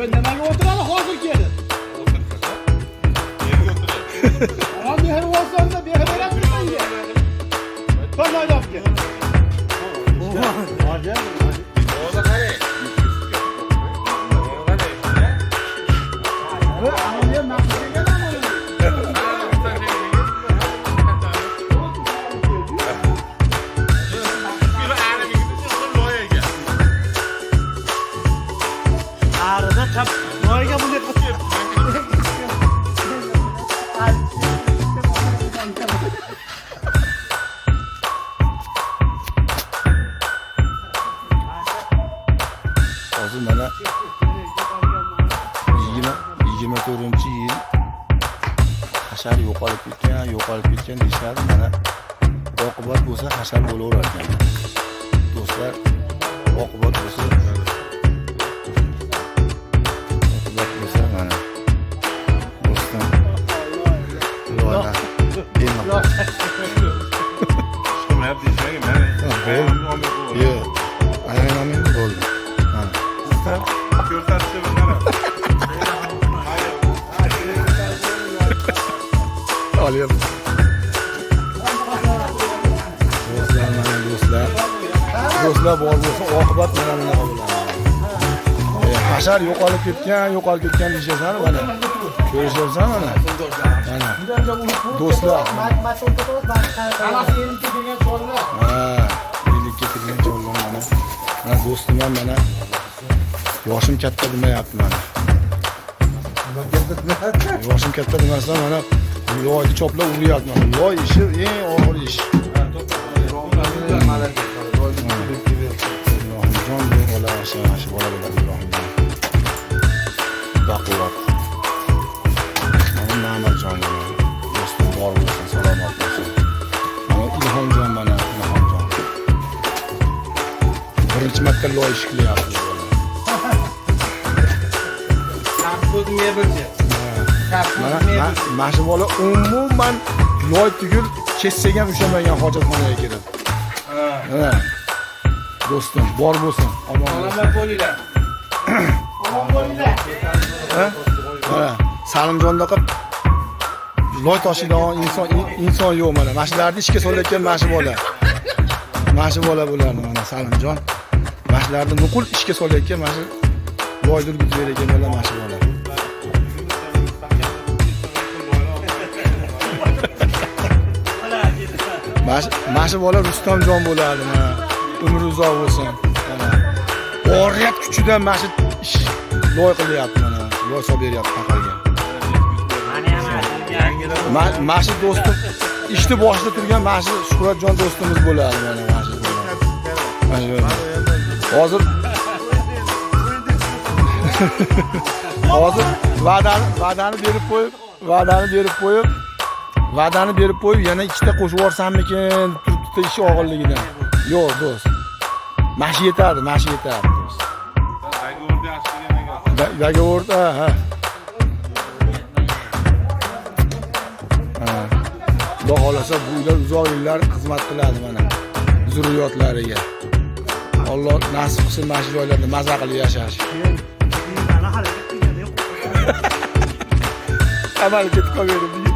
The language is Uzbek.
Nimaga o'tiradi hozir kelib? Ana mehr olsanda mehr beradi senga. To'la olib kel. Hozir mana 24-yil hashar yo'qolib ketgan, yo'qolib ketgan deyishadi. Mana oqibat bo'lsa hashar bo'laverar ekan. Do'stlar, oqibat bo'lsa mana do'stim loyna bemalol. Yo'q. Aynan bo'ldi. Mana. Olyapti. Do'stlar, mana do'stlar. Do'stlar bor bo'lsa oqibat mana bunaqa bo'ladi. Hashar yo'qolib ketgan, yo'qolib ketgan deyishasan mana. Ko'rishyapsan mana. Mana. Do'stlar. Ha, ellikka kirgan chollar mana. Mana do'stim ham mana. Yoshim katta demayapti mana. Yoshim katta demasdan mana loyni choplab uryapti mana. Loy ishi eng og'ir ish. Ilohimjon bu bola shu bola bo'ladi Ilohimjon. Baquvvat. Mana Ma'marjon mana. Do'stim bor bo'lsin, salomat bo'lsin. Mana Ilhomjon mana, Ilhomjon. Birinchi marta loy ish qilyapti bu bola. Mana shu bola umuman loy tugul kessak ham ushlamagan hojatxonaga kirib. Ha. Do'stim, bor bo'lsin, omon bo'lsin. Salomat bo'linglar. Omon bo'linglar. Ha? Mana Salimjondaqa loy toshiydigan inson yo'q mana. Mana shularni ishga solayotgan mana shu bola. Mana shu bola bularni mana Salimjon. Mana shularni nuqul ishga solayotgan mana shu loy durgizib berayotgan bola mana shu bola. Mana shu bola Rustamjon bo'ladi mana. Umri uzoq bo'lsin. Mana. Oriyat kuchidan mana shu ish loy qilyapti mana. Loy solib beryapti paqirga. Mana shu do'stim ishni boshida turgan mana shu Shuhratjon do'stimiz bo'ladi mana mana shu bola. Hozir hozir va'dani berib qo'yib, yana ikkita qo'shib yuborsammikin deb turibdi ish og'irligidan. Yo'q, do'st. Mana shu yetadi, mana shu yetadi, do'st. Договор, ha. Ha. Xudo xolasa bu uylar uzoq yillar xizmat qiladi mana zurriyotlariga. Alloh nasib qilsin mana shu joylarda maza qilib yashash. Amal ketib qolgan.